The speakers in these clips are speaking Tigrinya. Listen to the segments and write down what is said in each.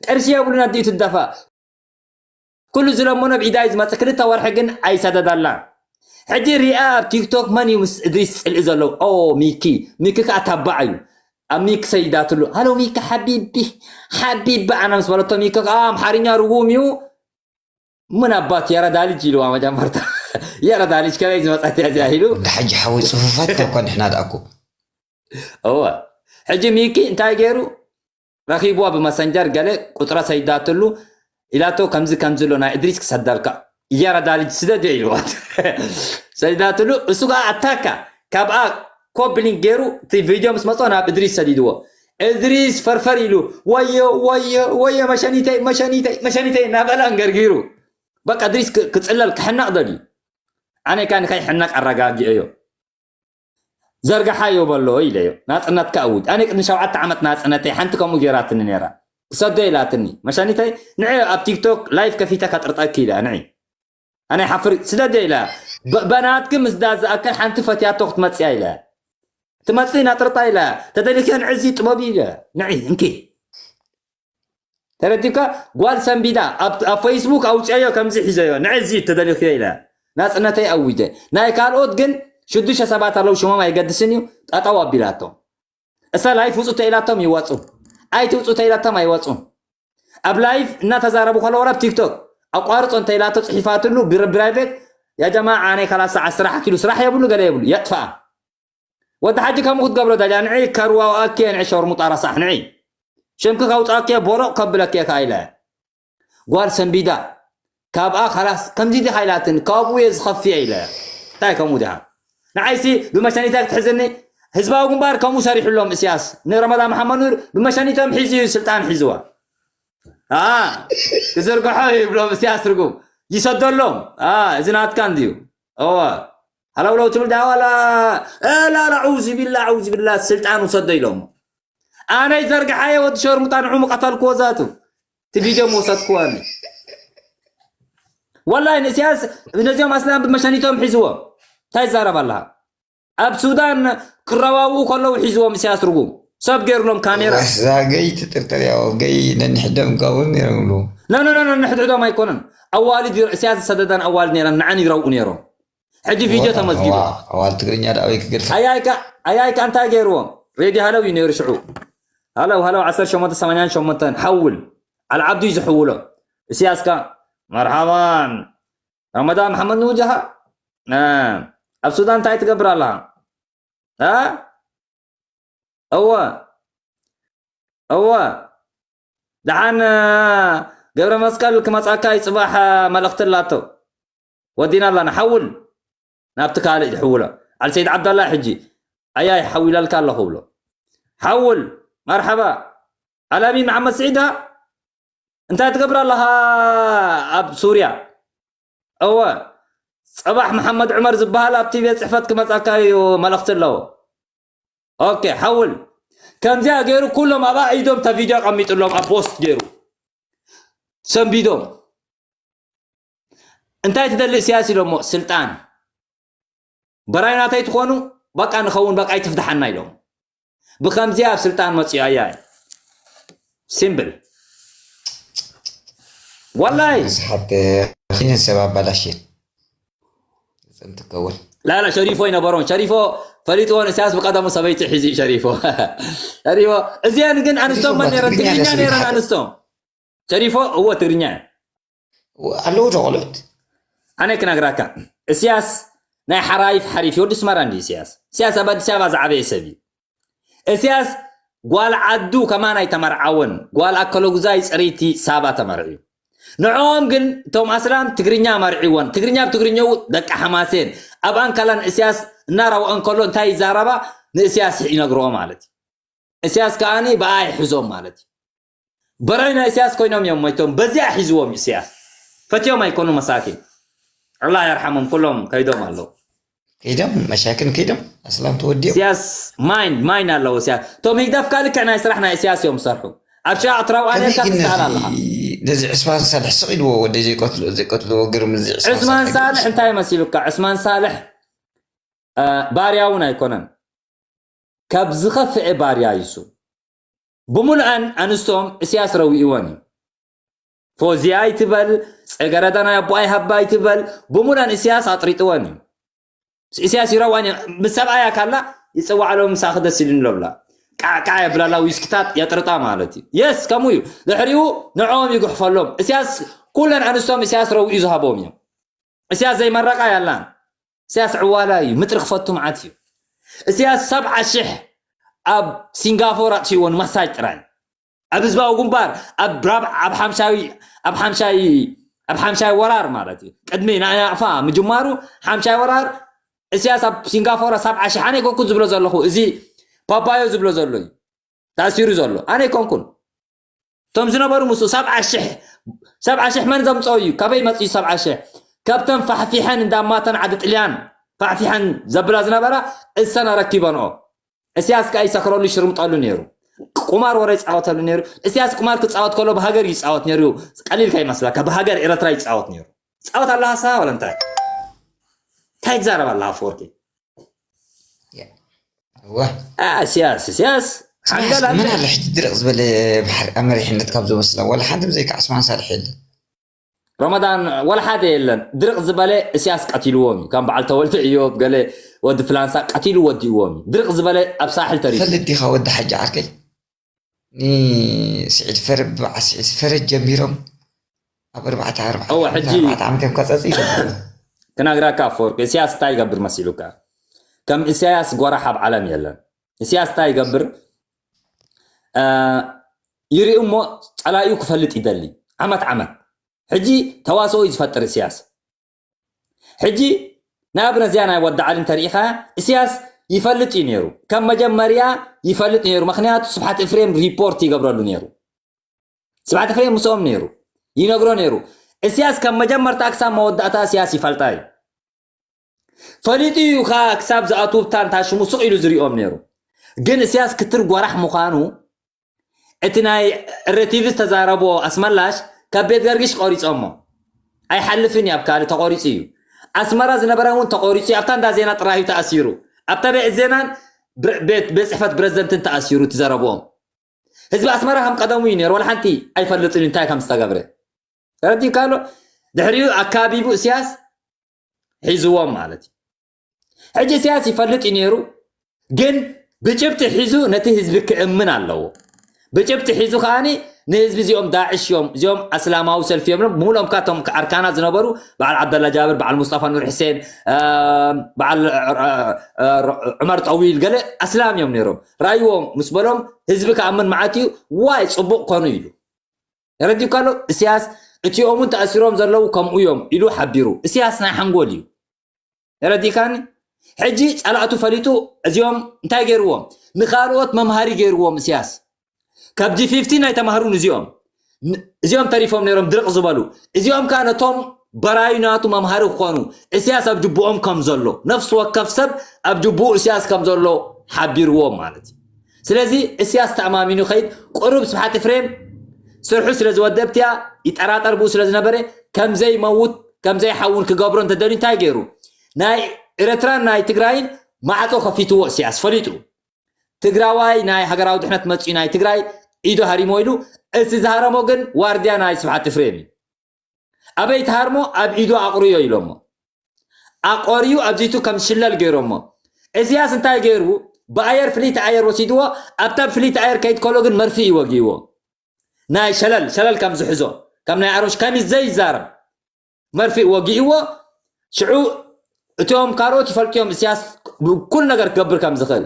ቅርሺ የብሉን ኣዲኡ ትደፋ። ኩሉ ዝለመኖ ብኢዳ እዩ ዝመጽእ። ክልተ ወርሒ ግን ኣይሰደዳላ። ሕጂ ሪኣ ኣብ ቲክቶክ መን እዩ ምስ እድሪስ ጽልኢ ዘለዉ? ኦ ሚኪ፣ ሚኪ ከኣ ታባዕ እዩ። ኣብ ሚኪ ሰይዳትሉ፣ ሃሎ ሚኪ ሓቢቢ፣ ሓቢቢ ኣና ምስ በለቶ ሚኪ ከኣ ኣምሓርኛ ርጉም እዩ። ምን ኣባት የረዳ ልጅ ኢልዋ መጀመርታ። የረዳ ልጅ ከመይ ዝመጸት እያ እዚኣ ኢሉ። እንዳ ሕጂ ሓወይ ጽፉፋት እኮ ንሕና ደኣኩ። እወ። ሕጂ ሚኪ እንታይ ገይሩ? ረኺብዋ ብመሰንጀር ገለ ቁጽራ ሰይዳትሉ ኢላቶ ከምዚ ከምዚ ኣሎ ናይ እድሪስ ክሰደልካ። የረዳ ልጅ ስደድ ኢልዋ። ሰይዳትሉ እሱ ከኣ ኣታካ ካብኣ ኮፕሊንግ ገይሩ እቲ ቪድዮ ምስ መጾ ናብ እድሪስ ሰዲድዎ። እድሪስ ፈርፈር ኢሉ ወዮ ወዮ ወዮ መሸኒተይ መሸኒተይ መሸኒተይ እናበላ እንገርጊሩ። በቃ እድሪስ ክ- ክጽለል ክሕነቕ ደልዩ። ኣነ ካን ከይሕነቕ ኣረጋጊኦዮ። ዘርግሓዮ በሎ ኢለዮ። ናጽነትካ ኣውጅ። ኣነ ቅድሚ ሸውዓተ ዓመት ናጽነተይ ሓንቲ ከምኡ ገይራትኒ ነይራ። ክሰዶ ኢላትኒ። መሸኒተይ ንዒ ኣብ ቲክቶክ ላይፍ ከፊተ ከጥርጠኪ ኢላ ንዒ። ኣነ ሓፍር ስደደ ኢላ። በ- በናትኪ ምስ ዳዝኣከል ሓንቲ ፈትያቶ ክትመጽያ ኢላ። ትመጽእ ናጥርጣ ኢላ። ተደሊኽዮ ንዕዚ ጥበብ ኢላ። ንዒ እንኪ። ተረዲካ ጓል ሰንቢዳ ኣብ ኣብ ፌስቡክ ኣውፅኣዮ ከምዚ ሒዘዮ ንዕዚ ተደሊኽዮ ኢላ ናፅነተይ ኣዊጀ ናይ ካልኦት ግን ሽዱሽተ ሰባት ኣለዉ ሽሞም ኣይገድስን እዩ ጠጠው ኣቢላቶም እሳ ላይፍ ውፁ ተኢላቶም ይወፁ ኣይትውፁ ተኢላቶም ኣይወፁ ኣብ ላይፍ እናተዛረቡ ከለዉ ኣብ ቲክቶክ ኣቋርፆ እንተኢላቶ ፅሒፋትሉ ብፕራይቬት ያጀማ ኣነ ካላ ሰዓት ስራሕ ኣኪሉ ስራሕ የብሉ ገለ የብሉ የጥፋኣ ወዲ ሓጂ ከምኡ ክትገብሮ ዳጃ ንዒ ከርዋውኣኪ ንዒ ሸርሙጣ ረሳሕ ንዒ ሽምኪ ከውፃኪ ቦሎቕ ከብለኪ ከ ኢለ ጓል ሰንቢዳ ካብኣ ካላስ ከምዚ ዲኻ ኢላትን ካብኡ እየ ዝኸፍየ ኢለ እንታይ ከምኡ ዲኻ ንዓይሲ ብመሸኒታ ክትሕዝኒ ህዝባዊ ግንባር ከምኡ ሰሪሕሎም እስያስ ንረመዳን መሓመድ ኑር ብመሸኒቶም ሒዙ እዩ ስልጣን ሒዝዋ ክዝርግሖ ይብሎም እስያስ ትርጉም ይሰደሎም እዚ ናትካ እንድዩ እወ ሃለውለው ትብል ዳ ዋላ ላ ላ ዑዝ ቢላ ዑዝ ቢላ ስልጣን ውሰዶ ኢሎም ኣነይ ዘርግሓየ ወዲ ሸርሙጣ ንዑ ምቀተልክዎ ዛቱ እቲ ቪድዮ ምወሰድክዎ ኣነ ወላሂ ንእስያስ ነዚኦም ኣስላም ብመሸኒቶም ሒዝዎም እንታይ ይዛረብ ኣለሃ ኣብ ሱዳን ክረዋውኡ ከለዉ ሒዝዎም እስያስ ትርጉም ሰብ ገይርሎም ካሜራ ዛገይ ትጥርጠር ያው ገይ ነንሕደም ጋውን ነይሮም ይብሉ ነነነ ንሕድሕዶም ኣይኮነን ኣዋልድ እስያስ ዝሰደዳን ኣዋልድ ነይረን ንዓን ይረውኡ ነይሮም ሕጂ ቪድዮ ተመዝጊቡ ኣዋል ትግርኛ ዳ ኣበይ ክገልጽ ኣያይካ እንታይ ገይርዎም ሬድዮ ሃለው እዩ ነይሩ ሽዑ ሃለው ሃለው ዓሰርተ ሸሞንተ ሰማንያን ሸሞንተን ሓውል ኣልዓብዱ እዩ ዝሕውሎ እስያስካ መርሓባን ረመዳን መሓመድ ንውጃሃ ኣብ ሱዳን እንታይ ትገብር ኣለኻ እወ እወ ደሓን ገብረ መስቀል ክመፃካ ይፅባሕ መልእክቲ ኣላቶ ወዲና ኣላና ሓውል ናብቲ ካልእ ይሕውሎ ዓል ሰይድ ዓብዳላ ሕጂ ኣያይ ሓዊለልካ ኣለኹ ብሎ ሓውል መርሓባ ኣላሚን መሓመድ ስዒዳ እንታይ ትገብር ኣለኻ ኣብ ሱርያ እወ ፀባሕ መሓመድ ዑመር ዝበሃል ኣብቲ ቤት ፅሕፈት ክመፃካ እዩ መልእክቲ ኣለዎ ኦኬ ሓውል ከምዚኣ ገይሩ ኩሎም ኣብኣ ኢዶም ተቪድዮ ኣቐሚጥሎም ኣብ ፖስት ገይሩ ሰንቢዶም እንታይ ትደሊ እስያስ ኢሎሞ ስልጣን በራይ ናተይ ትኾኑ በቃ ንኸውን በቃ ኣይትፍትሓና ኢሎም ብከምዚ ኣብ ስልጣን መፅኡ ኣያ ሲምብል ወላይ ስሓት ኪነ ሰብ ኣባላሽን ጽንትከውን ላላ ሸሪፎ ይነበሮም ሸሪፎ ፈሊጥዎን እስያስ ብቀደሙ ሰበይቲ ሒዚ ሸሪፎ ሸሪፎ እዚአን ግን ኣንስቶም መን ነረን ትግርኛ ነረን ኣንስቶም ሸሪፎ እዎ ትግርኛ ኣለዉ ዶ ቆልዑት ኣነ ክነግራካ እስያስ ናይ ሓራይፍ ሓሪፍ ወዲ ስመራ እንዲ እስያስ እስያስ ኣብ ኣዲስ ኣበባ ዝዓበየ ሰብ እዩ እስያስ ጓል ዓዱ ከማን ኣይተመርዓወን ጓል ኣከለጉዛይ ፅሪቲ ሳባ ተመርዕዩ ንዕኦም ግን እቶም ኣስላም ትግርኛ መርዒወን ትግርኛ ብትግርኛው ደቂ ሓማሴን ኣብ ኣንካላን እስያስ እናረውኦ እንከሎ እንታይ ይዛረባ ንእስያስ ይነግርኦ ማለት እዩ እስያስ ከዓኒ ብኣ ይሕዞም ማለት እዩ በራይ ናይ እስያስ ኮይኖም እዮም ሞይቶም በዚኣ ሒዝዎም እዩ እስያስ ፈትዮም ኣይኮኑ መሳኪን ኣላህ የርሓሞም ኩሎም ከይዶም ኣለዉ ከይዶም መሻክን ከይዶም ኣስላም ተወዲኦም እስያስ ማይን ማይን ኣለዉ እስያስ ቶም ህግደፍ ካልክዕ ናይ ስራሕ ናይ እስያስ እዮም ዝሰርሑ ኣብ ሸዓ ትራው ኣሜሪካ ትሰኣል ኣለኻ ነዚ ዕስማን ሳልሕ ስቕ ኢልዎ ወደ ዘይቀትልዎ ዘይቀትልዎ ግርም እዚ ዕስማን ሳልሕ እንታይ መሲሉካ ዕስማን ሳልሕ ባርያ እውን ኣይኮነን ካብ ዝኸፍአ ባርያ ይሱ ብምሉኣን ኣንስቶም እስያስ ረዊእወን እዩ። ፎዝያ ኣይትበል፣ ጸገረዳ ናይ ኣቦኣይ ሃባ ኣይትበል፣ ብምሉኣን እስያስ ኣጥሪጥወን እዩ። እስያስ ይረዋን እዩ። ምስ ሰብኣያ ካላ ይጽዋዕሎም፣ ምሳኺ ደስ ኢሉኒ ሎብላ። ቃዕቃዕ የብላላ፣ ዊስክታት የጥርጣ ማለት እዩ። የስ፣ ከምኡ እዩ። ድሕሪኡ ንዕኦም ይጉሕፈሎም። እስያስ ኩለን ኣንስቶም እስያስ ረዊኡ ዝሃቦም እዮም። እስያስ ዘይመረቃ ያላን። እስያስ ዕዋላ እዩ። ምጥሪ ክፈቱ መዓት እዩ። እስያስ ሰብዓ ሽሕ ኣብ ሲንጋፎር ኣጥፊዎ ንማሳጅ ጥራይ። ኣብ ህዝባዊ ግንባር ኣብ ራብ ኣብ ሓምሻዊ ኣብ ሓምሻዊ ኣብ ሓምሻይ ወራር ማለት እዩ። ቅድሚ ናይ ናቕፋ ምጅማሩ ሓምሻይ ወራር እስያስ ኣብ ሲንጋፎር ሰብዓ ሽሕ ኣነ ኮንኩ ዝብሎ ዘለኹ፣ እዚ ፓፓዮ ዝብሎ ዘሎ እዩ ተኣሲሩ ዘሎ። ኣነ ኮንኩን እቶም ዝነበሩ ምስኡ ሰብዓ ሽሕ ሰብዓ ሽሕ መን ዘምፀኦ እዩ? ካበይ መፅኡ ሰብዓ ሽሕ? ካብተን ፋሕፊሐን እንዳማተን ዓዲ ጥልያን ፋሕፊሐን ዘብላ ዝነበራ እሰን ኣረኪበንኦ። እስያስ ከኣ ይሰክረሉ ይሽርምጠሉ ነይሩ። ቁማር ወረ ይፃወተሉ ነይሩ። እስያስ ቁማር ክፃወት ከሎ ብሃገር ይፃወት ነይሩ። ቀሊል ከይመስለካ ብሃገር ኤረትራ ይፃወት ነይሩ። ፃወት ኣለሃሳ ወላ እንታይ እንታይ ትዛረብ ኣለሃ ኣፈወርቂ? እወ እስያስ እስያስ ሓንገል ምን ኣለ ሕጂ ድርቕ ዝበለ ባሕሪ ኣብ መሪሕነት ካብ ዝመስላ ዋላ ሓንቲ ብዘይካ ዕስማን ሳልሕ የለን። ረመዳን ዋላ ሓደ የለን። ድርቕ ዝበለ እስያስ ቀቲልዎም እዩ። ከም በዓል ተወልደ እዮብ ገለ ወዲ ፍላንሳ ቀቲሉ ወዲእዎም እዩ። ድርቕ ዝበለ ኣብ ሳሕል ተሪፉ። ፈልጥ ዲኻ ወዲ ሓጂ ዓርከይ ንስዒድ ፈረድ ብዓ ስዒድ ፈረድ ጀሚሮም ኣብ ኣርባዕተ ኣርባዕተ እወ፣ ዓመት ሕጂ ኣርባዕተ ዓመት እዮም ከፀፅ ይገብሩ። ክነግራካ ኣፈወርቂ እስያስ እንታይ ይገብር መሲሉካ? ከም እስያስ ጎራሕ ኣብ ዓለም የለን። እስያስ እንታይ ይገብር? እ፣ ይርኢ እሞ ጸላኢኡ ክፈልጥ ይደሊ። ዓመት ዓመት ሕጂ ተዋስኦ እዩ ዝፈጥር እስያስ። ሕጂ ንኣብነት እዚኣ ናይ ወዲ ዓሊ እንተሪኢኻ እስያስ ይፈልጥ እዩ ነይሩ። ከም መጀመርያ ይፈልጥ ነይሩ። ምክንያቱ ስብሓት ኤፍሬም ሪፖርት ይገብረሉ ነይሩ። ስብሓት ኤፍሬም ምስኦም ነይሩ። ይነግሮ ነይሩ። እስያስ ከም መጀመርታ ክሳብ መወዳእታ እስያስ ይፈልጣ እዩ። ፈሊጡ እዩ ከኣ ክሳብ ዝኣትዉ ብታ እንታ ሽሙ ስቕ ኢሉ ዝሪኦም ነይሩ። ግን እስያስ ክትር ጓራሕ ምዃኑ እቲ ናይ ሬቲቪ ዝተዛረቦ ኣስመላሽ ካብ ቤት ገርግሽ ቆሪጾሞ። ኣይሓልፍን እዩ ኣብ ካልእ ተቆሪጹ እዩ። ኣስመራ ዝነበረ እውን ተቆሪጹ እዩ። ኣብታ እንዳ ዜና ጥራይ እዩ ተኣሲሩ። ኣብታ ቤት ዜናን ብረ- ቤት ቤት ጽሕፈት ፕረዚደንትን ተኣሲሩ እቲ ዘረብኦም። ህዝቢ ኣስመራ ከም ቀደሙ እዩ ነይሩ። ዋላ ሓንቲ ኣይፈልጥን እዩ እንታይ ከም ዝተገብረ። ተረዲእካ ኣሎ? ድሕሪኡ ኣካቢቡ እስያስ ሒዝዎም ማለት እዩ። ሕጂ እስያስ ይፈልጥ እዩ ነይሩ፣ ግን ብጭብጢ ሒዙ ነቲ ህዝቢ ክእምን ኣለዎ። ብጭብጢ ሒዙ ከኣኒ ንህዝቢ እዚኦም ዳዕሽ እዮም፣ እዚኦም ኣስላማዊ ሰልፊ እዮም ኢሎም ብምልኦም ካቶም ኣርካና ዝነበሩ በዓል ዓብደላ ጃብር፣ በዓል ሙስጠፋ ኑር ሕሴን፣ እ፣ በዓል ዑ- ዑ- ዑ- ዑመር ጠዊል ገለ ኣስላም እዮም ነይሮም። ራእይዎም ምስ በሎም ህዝቢ ክኣምን መዓት እዩ። ዋይ ፅቡቅ ኮኑ ኢሉ ረዲካ ኣሎ እስያስ። እቲኦም እውን ተኣሲሮም ዘለዉ ከምኡ እዮም ኢሉ ሓቢሩ። እስያስ ናይ ሓንጎል እዩ። ረዲካኒ? ሕጂ ጸላእቱ ፈሊጡ እዚኦም እንታይ ገይርዎም? ንኻልኦት መምሃሪ ገይርዎም እስያስ። ካብ ጂ ፊፍቲ ናይ ተማህሩን እዚኦም ን- እዚኦም ተሪፎም ነይሮም ድርቕ ዝበሉ። እዚኦም ከኣ ነቶም በራዩ ናቱ መምሃሪ ክኾኑ እስያስ ኣብ ጅቡኦም ከም ዘሎ፣ ነፍሲ ወከፍ ሰብ ኣብ ጅቡኡ እስያስ ከም ዘሎ ሓቢርዎም ማለት እዩ። ስለዚ እስያስ ተኣማሚኑ ከይድ ቁሩብ ስብሓት ኤፍሬም ስርሑ ስለ ዝወደብትያ ይጠራጠር ብኡ ስለ ዝነበረ ከምዘይመውት ከምዘይሓውን ክገብሮ እንተደልዩ እንታይ ገይሩ? ናይ ኤረትራን ናይ ትግራይን ማዕጾ ከፊትዎ እስያስ ፈሊጡ። ትግራዋይ ናይ ሃገራዊ ድሕነት መፅኡ ናይ ትግራይ ኢዱ ሃሪሞ ኢሉ። እቲ ዝሃረሞ ግን ዋርድያ ናይ ስብሓት ኤፍሬም እዩ። ኣበይ ትሃርሞ ኣብ ኢዱ ኣቕርዮ ኢሎሞ። ኣቆርዩ ኣብዚቱ ከም ሽለል ገይሮሞ። እስያስ እንታይ ገይሩ? ብኣየር ፍሊት ኣየር ወሲድዎ። ኣብታ ፍሊት ኣየር ከይድ ከሎ ግን መርፍእ ይወግእዎ። ናይ ሸለል ሸለል ከም ዝሕዞ ከም ናይ ኣሮሽ ከሚስ ዘይዛረብ መርፍእ ወጊእዎ። ሽዑ እቶም ካልኦት ይፈልጥዮም እስያስ ኩሉ ነገር ክገብር ከም ዝኽእል።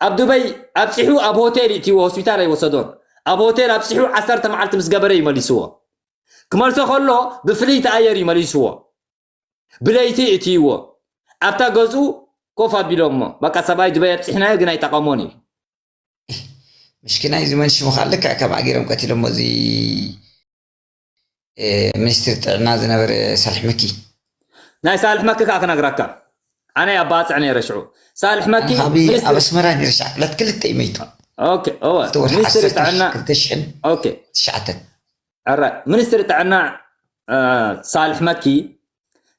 ኣብ ዱበይ ኣብፂሑ ኣብ ሆቴል ይእትይዎ፣ ሆስፒታል ኣይወሰዶን። ኣብ ሆቴል ኣብፂሑ ዓሰርተ መዓልቲ ምስ ገበረ ይመሊስዎ። ክመልሶ ከሎ ብፍልይቲ ኣየር እዩ መሊስዎ። ብለይቲ እትይዎ ኣብታ ገዝኡ ኮፍ ኣቢሎሞ። በቃ ሰብኣይ ዱበይ ኣብፂሕናዮ ግን ኣይጠቐሞን እዩ። ምሽኪናይ ዝመን ሽሙ ከዓ ልክዕ ከምኣ ገይሮም ቀቲሎሞ። እዚ እ፣ ሚኒስትሪ ጥዕና ዝነበረ ሳልሕ መኪ። ናይ ሳልሕ መኪ ከዓ ክነግረካ። ኣነ ኣባፅዕ ነይረ ሽዑ። ሳልሕ መኪ ኣብ ሚኒስትሪ- ኣብ ኣስመራ ነይረ ሻዕ ዕለት ክልተ እዩ መይቱ። ኦኬ፣ እወ። እቲ ወርሒ ሚኒስትሪ ዓሰርተ ጥዕና ክልተ ሽሕን ኦኬ። ትሽዓተን ኣረ፣ ሚኒስትሪ ጥዕና እ፣ ሳልሕ መኪ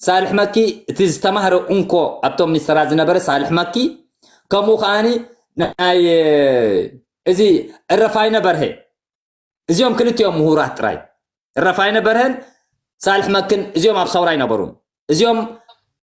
ሳልሕ መኪ እቲ ዝተማህረ እንኮ ኣብቶም ሚኒስትራት ዝነበረ ሳልሕ መኪ ከምኡ ከዓኒ ናይ እ፣ እዚ እረፋይነ በርሀ፣ እዚኦም ክልቲኦም ምሁራት ጥራይ። እረፋይነ በርሀን ሳልሕ መክን፣ እዚኦም ኣብ ሰውራ ኣይነበሩን። እዚኦም